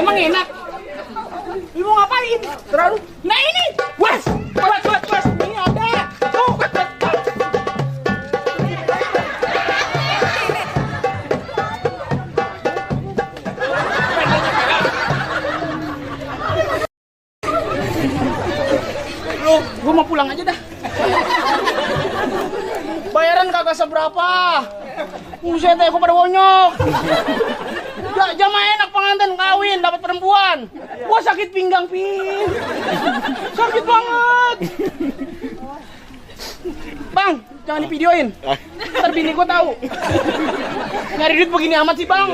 Emang enak? Ibu ngapain? Terlalu. Nah ini, was. Ini ada. Tuh, Lu, gua mau pulang aja dah. Bayaran kagak seberapa. Buset deh, gua pada bonyok. Jamaah enak pengantin kawin dapat perempuan. Gua sakit pinggang, Pin. Sakit banget. Bang, jangan divideoin. Ntar bini gua tahu. Nyari duit begini amat sih, Bang.